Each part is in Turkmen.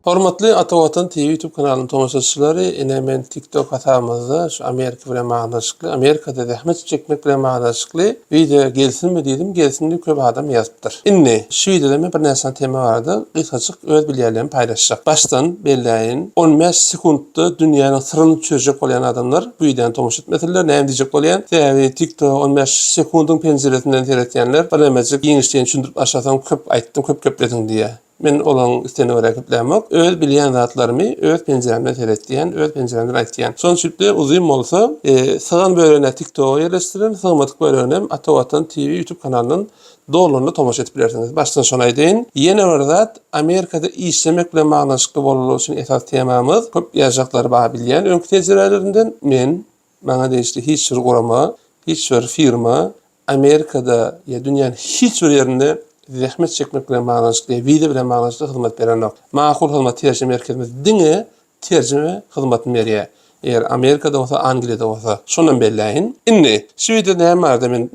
Hormatly Ata Watan TV YouTube kanalynyň tomaşaçylary, ine men TikTok hasabymyzda şu Amerika bilen baglanyşykly, Amerikada zähmet çekmek bilen baglanyşykly wideo gelsinmi diýdim, gelsin diýip köp adam ýazypdyr. Indi şu wideoda men birnäçe sany tema barada gysgajyk öz bilýänlerimi paýlaşjak. Başdan belläýin, 15 sekuntda dünýäniň syryny çözjek bolýan adamlar bu wideony tomaşa etmesinler, näme diýjek bolýan? Sebäbi TikTok 15 sekundyň penjiresinden seretýänler birnemejik giňişleýin düşündirip başlasaň köp aýtdyň, köp geplediň diýýär. Men olaryň üstüne görä geplämok. Öz bilýän zatlarymy öz penjirämden seretýän, öz penjirämden aýtýan. Şonuň üçin-de uzyn bolsa, sygan bölegini TikToga ýerleşdirin, sygmadyk böleginem Ata Watan TV YouTube kanalyndan dolulygyna tomaşa edip bilersiňiz. Başdan şony aýdaýyn. Ýene bir zat, Amerikada işlemek bilen baglanyşykly bolanlygy üçin esasy temamyz, köp ýazjaklary bar bilýän öňki tejribelerimden, men, maňa degişli hiç bir gurama, hiç bir firma Amerikada ýa dünýäniň hiç bir ýerinde zähmet çekmek bilen baglanyşykly ýa wiza bilen baglanyşykly hyzmat berenok. Makul hyzmat terjime merkezimiz diňe terjime hyzmatyny berýär. Eger Amerikada bolsa, Angliýada bolsa. Şonam belläýin. Indi, şu wideoda näme barada men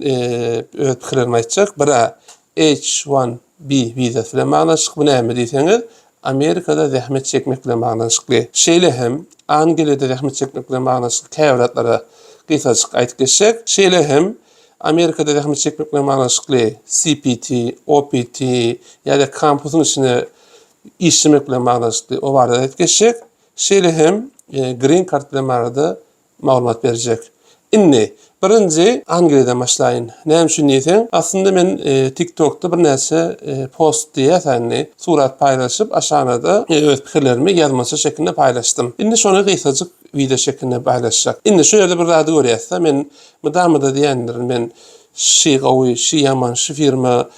öz pikirlerimi aýtjak. Bir-ä H-1B wizasy bilen baglanyşykly. Bu näme diýseňiz, Amerikada zähmet çekmek bilen baglanyşykly. Şeýle hem Angliýada zähmet çekmek bilen baglanyşykly käbir zatlara gysgajyk aýdyp geçsek. Şeýle hem Amerikada zähmet çekmek bilen baglanyşykly CPT, OPT ýa-da kampusyň içinde işlemek bilen baglanyşykly o barada aýdyp geçjek. Şeýle hem Green Card bilen barada maglumat berjek. Indi, birinji Angliýadan başlaýyn. Näme üçin diýseň, aslynda men TikTokda birnäçe post diýýäs indi, surat paýlaşyp, aşagynada öz pikirlerimi ýazmaça şekilinde paýlaşdym. Indi şony gysgajyk wideo şekilinde paýlaşjak. Indi şu ýerde bir zady görýäs-de, men mydama-da diýendirin, men şi gowy, şi ýaman, şu firma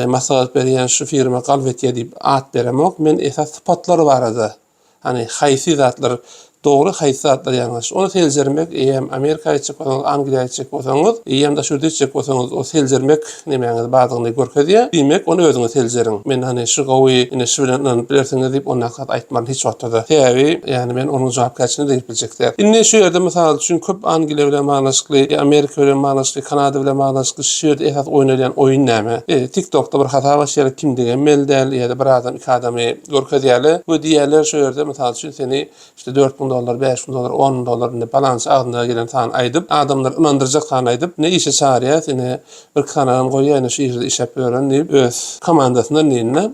maslahat berýän, şu firma galp etýär diýip at beremok. Men esas sypatlar barada Hany haýsy zatlar dogry, haýsy zatlar ýalňyş. Ony seljermek eýýäm Amerika gitjek bolsaňyz, Angliýa gitjek bolsaňyz, eýýäm daşary ýurda gitjek bolsaňyz, o seljermek nemäňiz bardygyny görkezýär. Diýmek, ony özüňiz seljeriň. Men hany şu gowy, ine şu bilen ynanyp bilersiňiz diýip ondaky zat aýtmaryn hiç wagtda-da. Sebäbi, ýagny men onuň jogapkärçiligine de girip biljek däl. Indi şu ýerde mysal üçin köp Angliýa bilen baglanyşykly, Amerika bilen baglanyşykly, Kanada bilen baglanyşykly şu ýerde esasy oýnalýan oýun näme? TikTokda bir hasap açýarlar, kimdigem belli däl, ýa-da bir adam, iki adamy görkezýärler we diýýärler şu ýerde mysal üçin seni işte 4000 dollar, 5000 dollar, 10000 dollar indi palança agzyna gelen sany aýdyp, adamlary ynandyrjak sany aýdyp, ine işe çagyrýar, seni bir kanalym goýýar, ine şu ýerde işläp ýören diýip öz komandasyndan diýende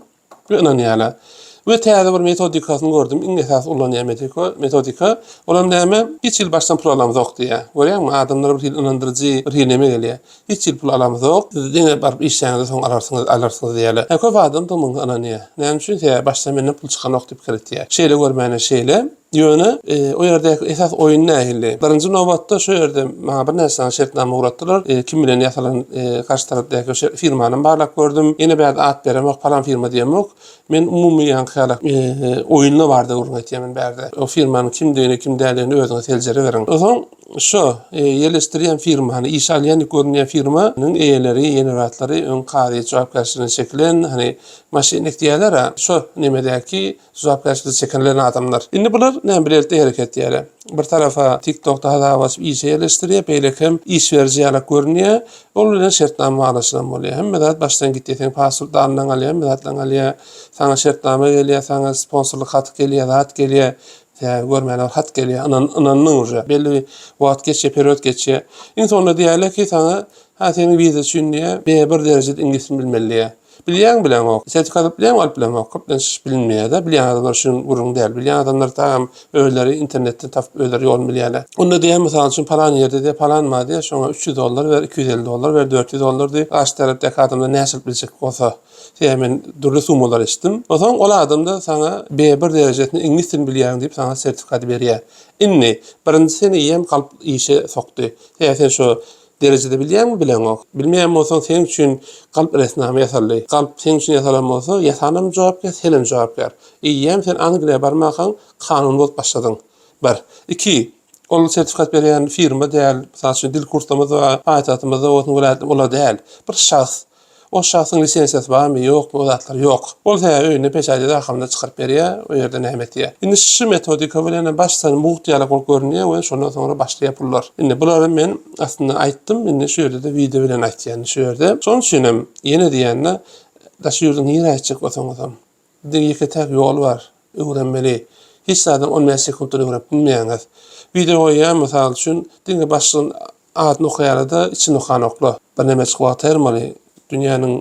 we ynanýarlar. We täze bir metodikasyny gördüm, iň esasy ulanýan metodika. Olam näme? Hiç hili başdan pul alamzok diýýär. Görýäňmi, adamlara bir hili ynandyryjy bir hili neme gelýär. Hiç hili pul alamzok. Siz diňe baryp işläňizde soň alarsyňyz, alarsyňyz diýýärler. Hä, köp adam-da muňa ynanýar. Näme üçin? Sebäbi başda menden pul çykanok diýip pikir etýär. Şeýle görmäne şeýle. Ýöne, o ýerdäki esas oýun nähili? Birinji nobatda şu ýerde maňa birnäçe sany şertnama ugratdylar. Kim bilen ýasalan garşy tarapdaky şo firmanam barlap gördüm. Ýene bärde at beremok, palan firma diýemok. Men umumy ýaňky ýaly oýunda barda gürrüň etýän men bärde. O firmanyň kimdigini, kim däldigini özüňiz seljeriberiň. Onsoň şo ýerleşdirýän firma, hany işe alýan diýip görünýän firmanyň eýeleri, ýeneratlary öň kazyýet jogapkärçiligine çekilen, hany maşennik diýýärler-ä, şo nemedäki jogapkärçilige çekilen adamlar. Indi bular näme bilelikde hereket edýärler. Bir tarapa TikTokda hasap açyp işe ýerleşdirýär, beýleki hem iş beriji ýalak görünýär. Ol bilen şertnama baglaşylan bolýar. Hemme zat başdan gitýär. Seň pasport alnyň alýar, hemme zatlaryň alýar. Saňa şertnama gelýär, saňa sponsorlyk haty gelýär, zat gelýär. Sebäbi görmäne bir hat gelýär. Ynan, ynandyň uje. Belli bir wagt geçýär, period geçýär. Iň soňunda diýýärler ki, saňa, ha seniň wiza üçin diýýär, B1 derejede iňlis dilini bilmeli diýýär. Bilýäňmi bileňok. Sertifikat alyp bilýäňmi alyp bileňok. Köplenç bilinmeýär-de. Bilýän adamlar üçin gürrüň däl. Bilýän adamlar tagam özleri internetden tapyp özleri ýoluny bilýärler. Onda diýýär mysal üçin palan ýerde diýýär palan bar diýýär şoňa 300 dollar ber, 250 dollar ber, 400 dollar diýip garşy tarapdaky adamdan näçe alyp biljek bolsa. Sebäbi men dürli summalar eşitdim. Onsoň ol adam-da saňa B1 derejesinde iňlis dilini bilýäň diýip saňa sertifikaty berýär. Indi birinji seni eýýäm galp işe sokdy. Sebäbi sen şo Derejede bilýäňmi bileňok. Bilmeýän bolsaň seň üçin galp resnama ýasaldy. Galp seň üçin ýasalan bolsa ýasanam jogapkär senem jogapkär. Eýýäm sen Angliýa barmakaň kanuny bozup başladyň. Bir. Iki. Ol sertifikat berýän firma däl. Mysal üçin dil kurslarymyz bar, paýtagtymyzda bolsun welaýatda olar däl. Bir şahs. O şahsyň lisensiýasy barmy, ýokmy, o zatlar ýok. Ol sebäbi öýünde peçat edip arkamda çykaryp berýär, o ýerde näme etýär. Indi şu metodika bilenem başdan mugt ýalak bolup görünýär we şondan soňra başlaýar pullar. Indi bulary men aslynda aýtdym, indi şu ýerde-de wideo bilen aýtýan şu ýerde. Şonuň üçinem ýene diýýän-de, daşary ýurda nirä gitjek bolsaňyzam, diňe ýeke-täk ýol bar. Öwrenmeli. Hiç zadam 15 sekuntdan öwrenip bilmeýäňiz. Wideo goýýan mysal üçin diňe başlygyň adyny okaýarada içini okanokla. Birneme wagt aýyrmaly. Dünýäniň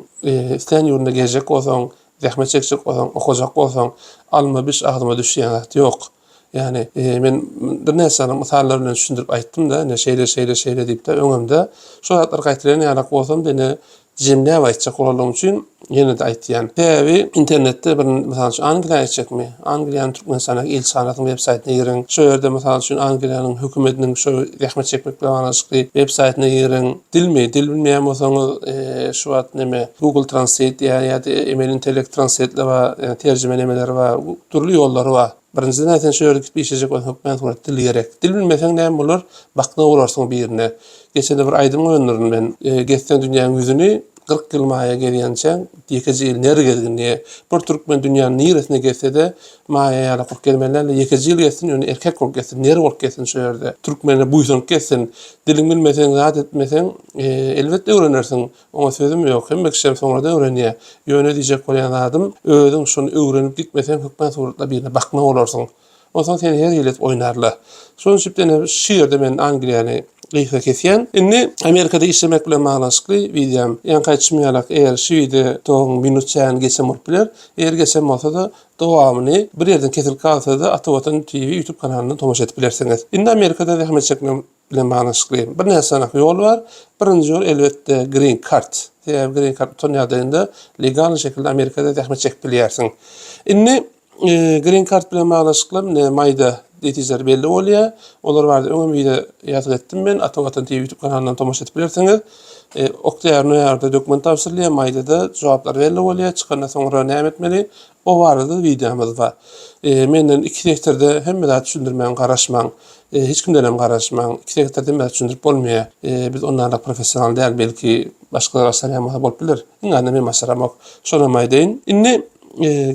islän ýurdunda gezjek bolsaň, zähmet çekjek bolsaň, okajak bolsaň, alma biş agzyma düş diýen zat ýok. Ýagny men birnäçe sany mysallar bilen düşündirip aýtdym-da, ine şeýle, şeýle, şeýle diýip-de öňemde şo zatlary gaýtalaýan ýalak bolsam-da ine jemläp aýtjak bolanlygym üçin ýene-de aýtýan. Sebäbi internetde bir mysal üçin Angliýa gitjekmi? Angliýanyň Türkmenistandaky ilçihanasynyň web saýtyna giriň. Şo ýerde mysal üçin Angliýanyň hökümetiniň şo zähmet çekmek bilen baglanyşykly web saýtyna giriň. Dilmi? Dil bilmeýän bolsaňyz şu wagt neme Google Translate diýýär ýa-da emeli intellekt translateler bar, terjime nemeleri bar, dürli ýollary bar. Birinjiden sen şu ýerde gidip işlejek bolsaň hökmän surat dil gerek. Dil bilmeseň näme bolar? Bakna bolarsyň birine. Geçende bir aýdym goýandyryn men. Gezseň dünýäň ýüzüni, 40 ýyl maýa gezýänçäň, ýekeje ýyl ner gezgin diýe. Bir türkmen dünýäniň niresinde gezse-de, maýa ýaly bolup gezmeli däl-de, ýekeje ýyl gezsin, ýöne erkek bolup gezsin, ner bolup gezsin şo ýerde. Türkmene buýsanyp gezsin. Diliňi bilmeseň, zat etmeseň, elbetde öwrenersiň. Oňa sözüm ýok, hemme kişem soňradan öwrenýär. Ýöne diýjek bolýan zadym, özüň şony öwrenip gitmeseň hökman suratda birine bakna bolarsyň. Onsoň seni her hili edip oýnarlar. Şonuň üçin ine şu ýerde men Angliýany gysga kesýän. Indi Amerikada işlemek bilen baglanyşykly wideom. Ýaňky aýdyşym ýalak, eger şu wideo toguň minut çägini geçen bolup biler. Eger geçen bolsa-da, dowamyny bir ýerden kesilip galsa-da Ata Watan TV YouTube kanalyndan tomaşa edip bilersiňiz. Indi Amerikada zähmet çekmek bilen baglanyşykly birnäçe sany ýol bar. Birinji ýol elbetde green card. Sebäbi green card utan ýagdaýynda legalny şekilde Amerikada zähmet çekip bilýärsiň. Indi green card bilen baglanyşykly ine maýda netijeler belli bolýar. Olar barada öňem wideo ýazgy etdim men. Ata Watan TV YouTube kanalyndan tomaşa edip bilersiňiz. Oktýabr, noýabrda dokument tabşyrylýar, maýda-da jogaplar belli bolýar. Çykandan soňra näme etmeli? O barada wideomyz bar. Menden iki setirde hemme zat düşündirmäge garaşmaň. Hiç kimdenem garaşmaň. Iki setirde hemme zat düşündirip bolmaýar. Biz ondanrak professional däl, belki başgalar başarýan bolsa bolup biler. Iň azyndan men başaramok. Şonam aýdaýyn. Indi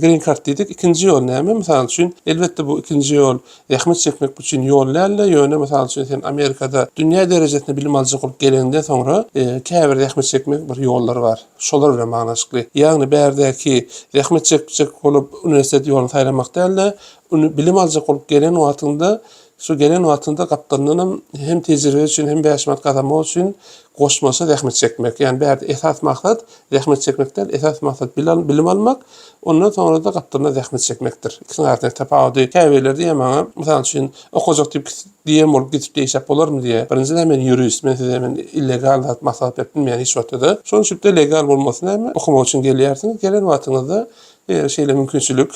green card diýdik. Ikinji ýol näme? Mysal üçin, elbetde bu ikinji ýol zähmet çekmek üçin ýol däl-de, ýöne mysal üçin sen Amerikada dünýä derejesinde bilim aljak bolup geleňden soňra käbir zähmet çekmek bir ýollary bar. Şolar bilen baglanyşykly. Ýagny bärdäki zähmet çekjek bolup uniwersitet ýoluny saýlamak däl-de, bilim aljak bolup gelen wagtyňda, şu gelen wagtyňda gapdalyndanam hem tejribe üçin, hem bäş manat gazanmak üçin goşmaça zähmet çekmek. Ýagny bärde esas maksat zähmet çekmek däl, esas maksat bilim almak, ondan soňra-da gapdalyndan zähmet çekmekdir. Ikisiniň arasyndaky tapawudy käbirleri diýýär maňa, mysal üçin, okajak diýip diýen bolup gidip işläp bolarmy diýýär. Birinjiden men ýurist, men size men illegal zat maslahat berip bilmeýän hiç wagtda-da. Şonuň üçin-de legal bolmasy näme? Okamak üçin gelýärsiňiz, gelen wagtyňyzda eger şeýle mümkinçilik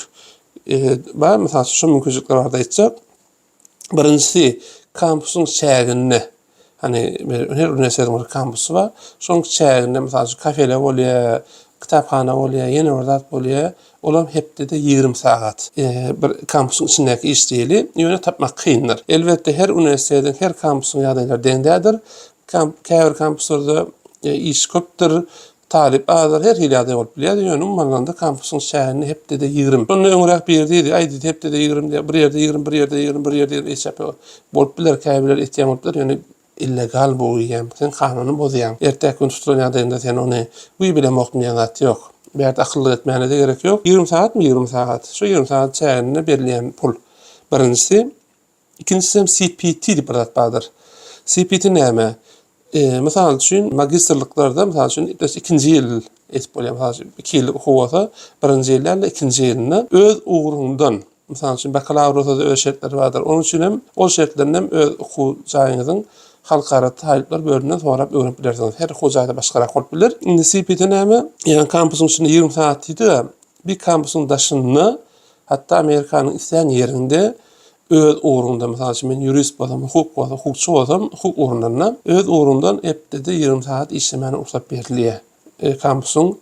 bar, mysal üçin şu mümkinçilikler barada aýtjak. Birinjisi kampusyň çäginde Hani her uniwersitetiň bir kampusy bar. Şonuň çäginde mysal üçin kafeler bolýar, kitaphana bolýar, ýene bir zat bolýar. Olam hepdede 20 sagat. Bir kampusyň içindäki iş diýeli. Ýöne tapmak kyndyr. Elbetde her uniwersitetiň, her kampusyň ýagdaýlary deň däldir. Käbir kampuslarda iş köpdür, Talyp azar her hili ýagdaý bolup bilýär, ýöne umuman alanda kampusyň çäginde hepdede 20. Şonda öňräk biri diýdi, aý diýdi, hepdede 20 diýýär, bir ýerde 20, bir ýerde 20, bir ýerde 20 HAP bolup biler, käbirleri etýän bolup biler, ýöne illegal bu diýýän, sen kanuny bozýaň. Ertäki gün tutulan ýagdaýynda sen ony wiý bilemokdym diýen zat ýok. Bärde akyllyk etmäne-de gerek ýok. 20 sagatmy, 20 sagat. Şu 20 sagat çäginde berilýän pul. Birinjisi. Ikinjisi hem CPT diýip bir zat bardyr. CPT näme? E, mysal üçin, magistrliklarda, mysal üçin, ikinji ýyl etip bolýar. Mysal üçin, 2 ýyllyk okuw bolsa, birinji ýyl däl-de, ikinji ýylynda öz ugruňdan, mysal üçin, bakalawr bolsa-da öz şertleri bardyr. Onuň üçin hem ol şertlerini hem öz okuw jaýyňyzyň halkara talyplar bölüminden sorap öwrenip bilersiňiz. Her okuw jaýda başgarak bolup biler. Indi CPT näme? Ýagny kampusyň içinde 20 sagat diýdik-ä. Bir kampusyň daşynda, hatda Amerikanyň islän ýerinde öz ugruňda, mysal üçin, men ýurist bolsam, hukuk bolsa, hukukçy bolsam, hukuk ugrundan-da, öz ugrumdan hepdede 20 sagat işlemäne rugsat berilýär. E, kampusyň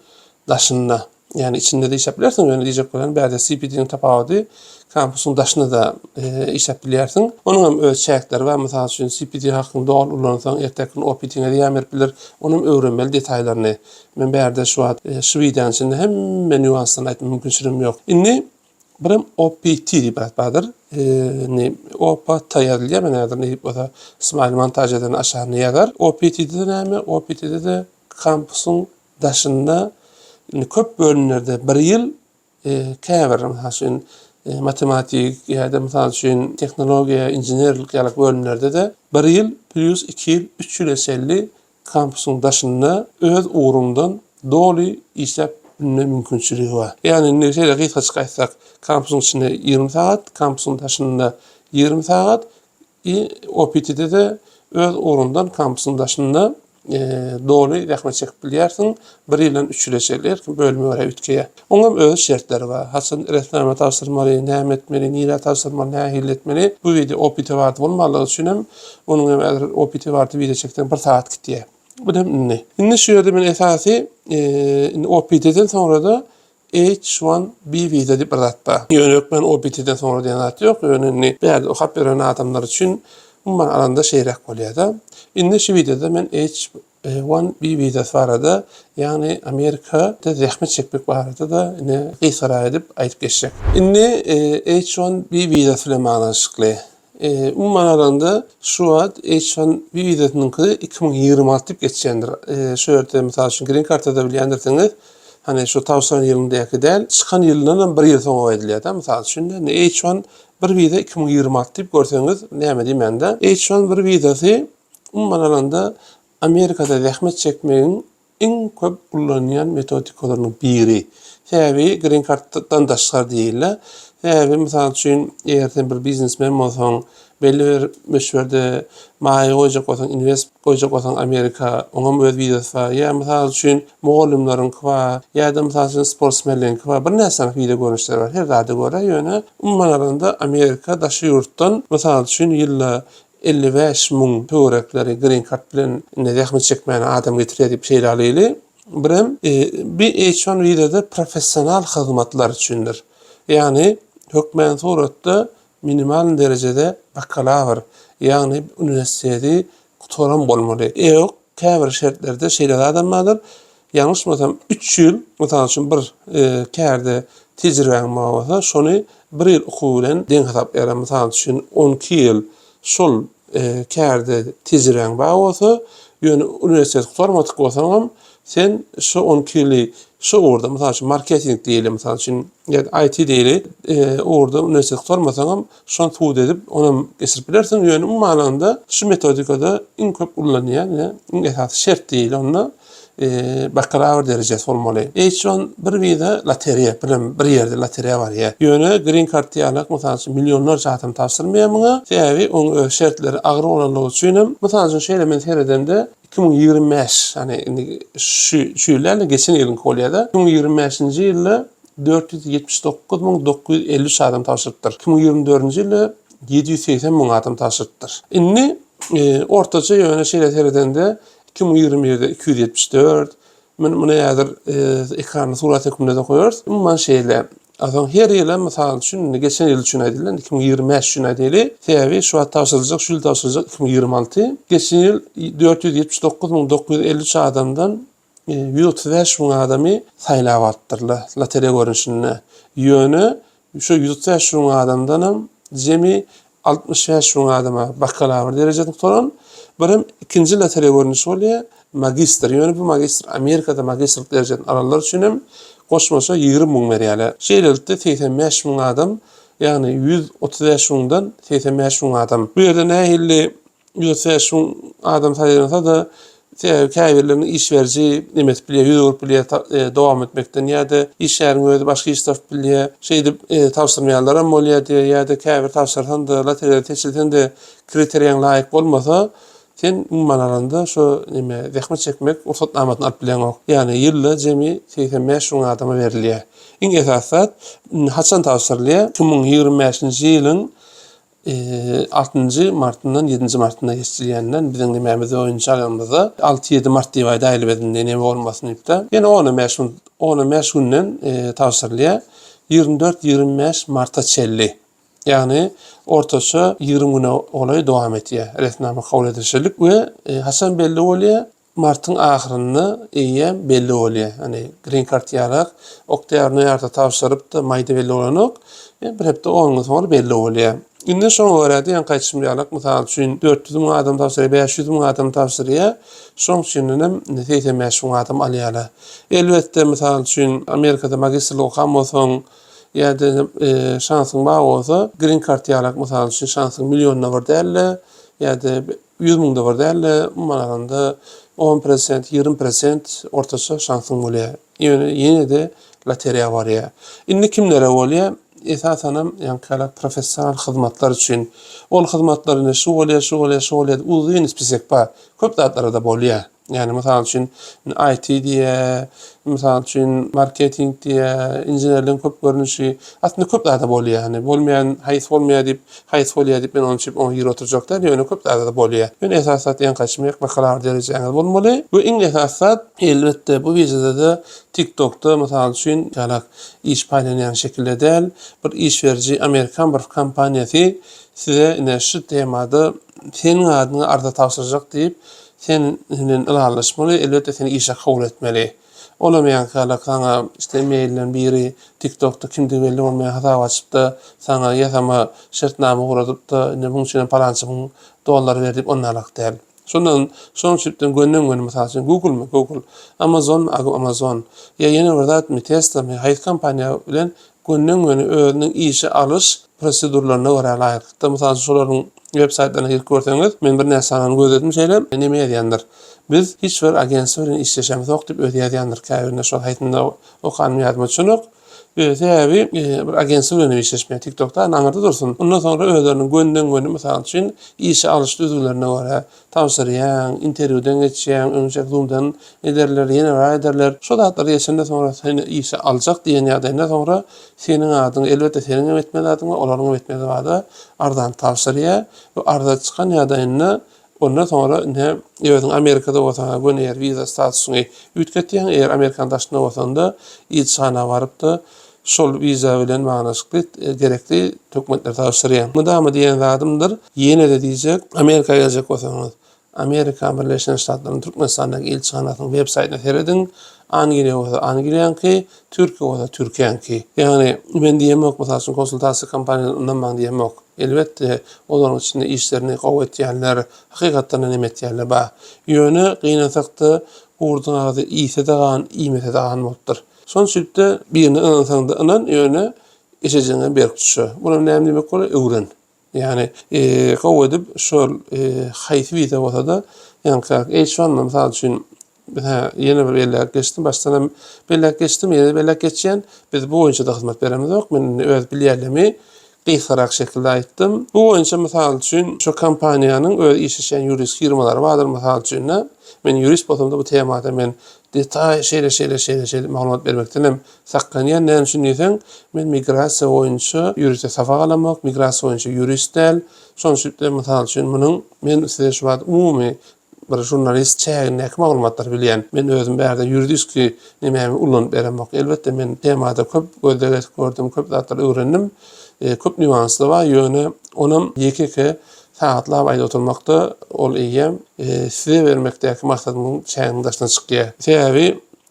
daşynda. Ýagny içinde-de işläp bilersiň, ýöne diýjek bolýan bärde CPD-niň tapawudy kampusyň daşynda-da e, işläp bilýärsiň. Onuň hem öz çäkleri bar. Mysal üçin, CPD hakyňy doly ulansaň, erteki gün OPT-ňe zyýan berip biler. Ony hem öwrenmeli detaýlaryny. Men bärde şu wagt e, şu wideonyň içinde hemme nýuanslaryny aýtmak mümkinçiligim ýok. Indi Birem OPT diýip bir zat bardyr. Indi OPT ýazylýar. Men häzir nädip bolsa Ismail montaž eden aşagyna ýazar. OPT-de näme? OPT-de de kampusyň daşynda indi köp bölümlerde bir ýyl, käbir mysal üçin. Matematik ýa-da mysal üçin tehnologiýa, inženerlik ýaly bölümlerde-de bir ýyl plýus iki ýyl, üç ýyla çenli kampusyň daşynda öz ugruňdan doly işläp bilme mümkinçiligi bar. Ýagny indi şeýle gysgaçyk aýtsak, kampusyň içinde 20 sagat, kampusyň daşynda 20 sagat i OPT-de-de öz ugruňdan kampusyň daşynda doly zähmet çekip bilýärsiň. Bir ýyldan üç ýyla çenli her kim bölüme görä üýtgeýär. Oňam öz şertleri bar. Haçan resminama tabşyrmaly, näme etmeli, nirä tabşyrmaly, nähili etmeli. Bu wideo OPT barada bolmanlygy üçin hem onuň hem häzir OPT barada wideo çekseň bir sagat gitýär. Bu hem indi. Indi şu ýerde men esasy indi OPT-den soňra-da H-1B wiza diýip bir zat bar. Ýöne hökman OPT-den soňra diýen zat ýok. Ýöne indi bärde okap ýören adamlar üçin umuman alanda şeýräk bolýar-da. Indi şu wideoda men H-1B wizasy barada, ýagny Amerikada zähmet çekmek barada-da ine gysgarak edip aýdyp geçjek. Indi H-1B wizasy bilen baglanyşykly. Umuman alanda şu wagt H-1B wizasynyňky 2026 diýip geçýändir. Şu ýerde mysal üçin Green Card-da bilýändirsiňiz, hani şu tabşyran ýylyndäki däl, çykan ýylyndan hem bir ýyl soňa aýdylýar-da. Mysal üçin, indi H-1 bir wiza 2026 diýip görseňiz, näme diýmän-de, H-1 bir wizasy umuman alanda Amerikada zähmet çekmegiň iň köp ullanýan metodikalarynyň biri. Sebäbi green carddan daşgary diýilýär. Sebäbi mysal üçin eger sen bir biznesmen bolsaň, belli bir möçberde maýa goýjak bolsaň, invest goýjak bolsaň Amerika, oňam öz wizasy bar. Ýa mysal üçin mugallymlaryňky bar, ýa-da mysal üçin sportsmenleriňki bar. Birnäçe sany wiza görnüşleri bar. Her zada görä ýöne umuman alanda Amerika daşary ýurtdan mysal üçin ýylda 55 müň töwerekleri green card bilen indi zähmet çekmäne adam getirýär diýip şeýle alyly. Birem bi H-1 wizada professional hyzmatlar üçindir. Ýagny hökmän suratda minimal derejede bakalawr, ýagny uniwersiteti gutaran bolmaly. Ýok, käbir şertlerde şeýle zadam bardyr. Ýalňyşmasam üç ýyl, mysal üçin bir kärde tejribäň bar bolsa, şony bir ýyl okuw bilen deň hasaplaýarlar. Mysal üçin 12 ýyl şol kärde tejribäň bar bolsa, ýöne uniwersitet gutarmadyk bolsaňam, sen şo 12 ýyly şo ugurda, mysal üçin marketing diýeli, mysal üçin ýa-da IT diýeli, ugurda uniwersitet gutarmasaňam, Şony subut edip, onam geçirip bilersiň. Ýöne umuman alanda şu metodikada iň köp ullanylýan we iň esasy şert diýeli onda bakalawr derejesi bolmaly. H-1 wiza lotereýa, birem bir ýerde lotereýa barýar. Ýöne green card ýalak, mysal üçin, millionlarça adam tabşyrmaýar muňa. Sebäbi onuň öz şertleri agyr bolanlygy üçin hem, mysal üçin, şeýle men seredemde 2025, ýagny indi şu şu ýyl däl-de geçen ýylyňky bolýar-da, 2025-nji ýylda 479 953 adam tabşyrypdyr. 2024-nji ýylda 780 müň adam tabşyrypdyr. Indi ortaça ýöne şeýle seredende 2021-de 274, men muny häzir ekranda surat hökmünde-de goýarys. Umuman şeýle. Onsoň her ýyla mysal üçin, indi geçen ýyl üçin aýdyldy, indi 2025 üçin aýdaýly. Sebäbi şu wagt tabşyryljak, şu ýyl tabşyryljak 2026. Geçen ýyl 479 953 adamdan 135 müň adamy saýlap alypdyrlar lotereýa görnüşinde. Ýöne şu 135 müň adamdanam jemi 65 müň adama bakalawr derejesini gutaran, birem ikinji lotereýa görnüşi bolýar, magistr. Ýöne bu magistr Amerikada magistrlik derejesini alanlar üçin hem goşmaça 20 müň berýärler. Şeýlelikde 85 müň adam, ýagny 135 müňden 85 müň adam. Bu ýerde nähili 135 müň adam saýlansa-da, sebäbi käbirleriniň iş beriji neme etip bilýär, ýüz öwrüp bilýär dowam etmekden ýa-da işgäriň özi başga iş tapyp bilýär. Şeýdip tabşyrmaýanlaram bolýar diýýär ýa-da käbir tabşyrsaň-da, lotereýada seçilseň-de kriteriýaň laýyk bolmasa, sen umuman alanda şo neme zähmet çekmek rugsatnamasyny alyp bileňok. Ýagny ýylda jemi 85 müň adama berilýär. Iň esasy zat, indi haçan tabşyrylýar? 2025-nji ýylyň Altynjy martyndan ýedinji martyna geçilýänden biziň nemämiz boýunça alanymyzda alty-ýedi mart diýip aýdaýly biz indi neme bolmasyn diýip-de. Ýene on-on bäş gün, on-on bäş günden tabşyrylýar. 24, 25 marta çenli. Ýagny ortaça 20 güne golaý dowam etýär resminama kabul edilişilik we haçan belli bolýar? Martyň ahyrynda eýýäm belli bolýar. Ýagny green card ýarak oktýabr, noýabrda tabşyryp-da maýda belli bolanok. Bir hepde on gün soňra belli bolýar. Indi şoňa görä-de ýaňky aýdyşym ýalak, mysal üçin 400 müň adam tabşyrýar, 500 müň adam tabşyrýar. Şoň üçindenem indi 85 müň adam alýarlar. Elbetde, mysal üçin Amerikada magistrlik okan bolsaň, Ýa-da şansyň bar bolsa, green card ýalak mysal üçin şansyň millionda bir däl-de, ýa-da 100 müňde bir däl-de, umuman alanda 10%, 20% ortaça şansyň bolýar. Ýöne ýene-de loteriýa barýar. Indi kimlere bolýar? Esasanam ýaňky professional hyzmatlar üçin. Ol hyzmatlar indi şu bolýar, şu bolýar, şu bolýar diýip uzyn spisek bar. Köp zatlara-da bolýar. Ýagny mysal üçin IT diýýär, mysal üçin marketing diýýär, inženerligiň köp görnüşi. Aslynda köp zada bolýar. Ýagny bolmaýan haýsy bolmaýar diýip, haýsy bolýar diýip men onuň üçin oňa girip oturjak däl, ýöne köp zada-da bolýar. Ýöne esasy zat ýaňky aýtşym ýaly bakalawr derejäňiz bolmaly we iň esasy zat elbetde bu wideoda-da TikTokda mysal üçin ýalak iş paýlanýan şekilde däl, bir iş beriji amerikan bir kompaniýasy size ine şu temada seniň adyňa arza tabşyrjak diýip Sen bilen ylalaşmaly, elbetde seni işe kabul etmeli. Olam ýaňky ýaly saňa işte mailden biri tiktokda kimdigi belli bolmaýan hasap açypda saňa ýasama şertnama ugradypda indi muň üçinem palança müň dollar ber diýip onalak däl. Şondan şonuň üçin gönden göni mysal üçin googlemy google, amazonmy amazon ýa ýene bir zatmy teslamy haýsy kompaniýa bilen gönden göni özüniň işe alyş prosedurlaryna görä laýyklykda, mysal üçin, şolaryň web saýtlaryna girip görseňiz, men birnäçe sanyny gözledim şeýle, neme ýazýandyr, Biz hiç bir agentstwo bilen işleşemzok diýip özi ýazýandyr käbirinde şol haýsynda okanym ýadyma düşenok. Sebäbi bir agentstwo bilen hem işleşmeýär TikTokda, aňyrda dursun. Ondan soňra özleriniň gönden-göni mysal üçin işe alyş düzgünlerine görä Tabşyrýaň, interwýudan geçýäň, öňçäk zoomdan ederler, ýene bir ederler. Şo zatlary geçende soňra seni işe aljak diýen ýagdaýynda soňra seniň adyň, elbetde seniň hem etmeli zadyň bar, olaryň hem etmeli zady arzany tabşyrýar we arza çykan ýagdaýynda ondan soňra ine özüň Amerikada bolsaň göni eger wiza statusyňy üýtgetýäň, eger Amerikanyň daşynda bolsaňda ilçihana barypda şol wiza bilen baglanyşykly gerekli dokumentleri tabşyrýaň. Mydama diýen zadymdyr, ýene-de diýjek, Amerika geljek bolsaňyz, Amerika Birleşen Ştatlarynyň Türkmenistandaky ilçihanasynyň web saýtyna serediň, Angliýa bolsa Angliýaňky, Türkiýe bolsa Türkiýäňki. Ýagny, men diýemok, mysal üçin, konsultasiýa kompaniýalaryna ynanmaň diýemok. Elbetde, olaryň içinde işlerini gowy etýänler, hakykatdan-da neme etýänler bar. Ýöne, gynansak-da, gurduň agzy iýse-de gan, iýmese-de gan bolupdyr. Şonuň üçin-de birine ynansaň-da ynan, ýöne eşejigiňe berk düşe. Muny näme diýmek bolýar? Öwren. Ýagny, gowy edip şol haýsy wiza bolsa-da, ýaňky H-one mysal üçin, biz-hä ýene bir belläp geçdim, başdan hem belläp geçdim, ýene-de belläp geçýän, biz bu boýunça-da hyzmat beremizok. Men indi öz bilýänlerimi gysgarak şekilde aýtdym. Bu boýunça mysal üçin şu kompaniýanyň öz işleşýän ýurist firmalary bardyr mysal üçin-de. Men ýurist bolsam-da bu temada men detaý şeýle şeýle şeýle şeýle maglumat bermekden hem saklanýan. Näme üçin diýseň, men migrasiýa boýunça ýörite sapak alamok, migrasiýa boýunça ýurist däl. Şonuň üçin-de mysal üçin munuň men size şu wagt umumy Bir žurnalist çägindäki maglumatlary bilýän. Men özüm bärde ýuridiski nemämi ulanyp beremok. Elbetde men temada köp gözleg edip gördüm, köp zatlar öwrendim. Köp nýuansly bar, ýöne onam ýeke-ýeke sagatlap aýdyp oturmakda ol eýýäm size bermekdäki maksadymyň çäginiň daşyna çykýar. Sebäbi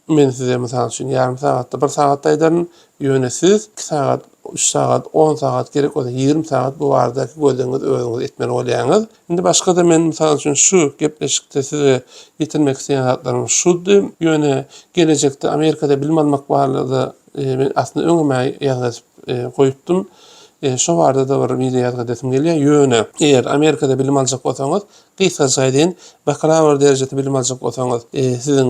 Men size mysal üçin ýarym sagatda, bir sagatda aýdaryn, ýöne siz iki sagat, üç sagat, on sagat, gerek bolsa 20 sagat bu baradaky gözlegiňizi özüňiz etmeli bolýaňyz. Indi başga-da men mysal üçin şu gepleşikde size ýetirmek isleýän zatlarym şudy. Ýöne gelejekde Amerikada bilim almak barada men aslynda öňem ýazgy edip goýupdym. Şo barada-da bir wideo ýazgy edesim gelýär. Ýöne eger Amerikada bilim aljak bolsaňyz, Gysgaça aýdaýyn, bakalawr derejesinde bilim aljak bolsaňyz, siziň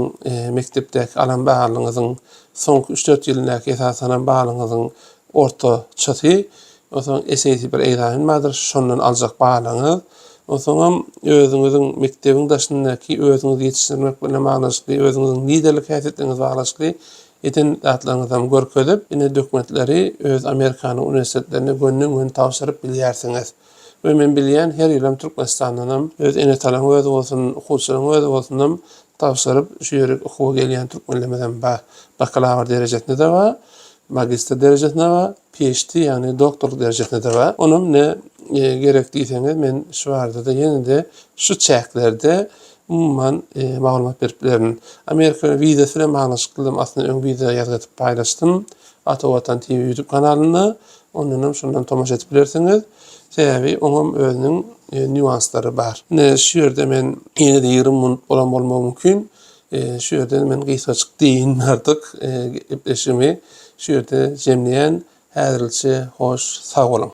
mekdepdäki alan balyňyzyň soňky üç-dört ýylyndaky esasanam balyňyzyň ortaçasy, onsoň SAT bir ekzamen bardyr, şondan aljak balyňyz, onsoňam özüňiziň mekdebiň daşyndaky özüňizi ýetişdirmek bilen baglanyşykly, özüňiziň liderlik häsiýetleriňiz baglanyşykly eden zatlaryňyzam görkezip, ine dokumentleri öz Amerikanyň uniwersitetlerine gönden-göni tabşyryp bilýärsiňiz. We men bilýän her ýylam Türkmenistandanam öz ene-atalaryň özi bolsun, okuwçylaryň özi bolsunam tabşyryp şu ýerik okuwa gelýän türkmenlerimizem bar. Bakalawr derejesinde-de bar, magistr derejesinde bar, PhD ýagny doktorlyk derejesinde-de bar. Onam ne gerek diýseňiz men şu barada-da ýene-de şu çäklerde umuman maglumat berip bilerin. Amerika wizasy bilen baglanyşyklydym aslynda öň wiza ýazgy edip paýlaşdym. Ata Watan TV YouTube kanalynda. Ondanam şondan tomaşa edip bilersiňiz. Sebäbi oňam özüniň nýuanslary bar. Ine şu ýerde men ýene-de 20 minut bolan bolmagy mümkin. Şu ýerden men gysgajyk diýin artyk gepleşigimi şu ýerde jemleýän. Häzirlikçe hoş sag boluň.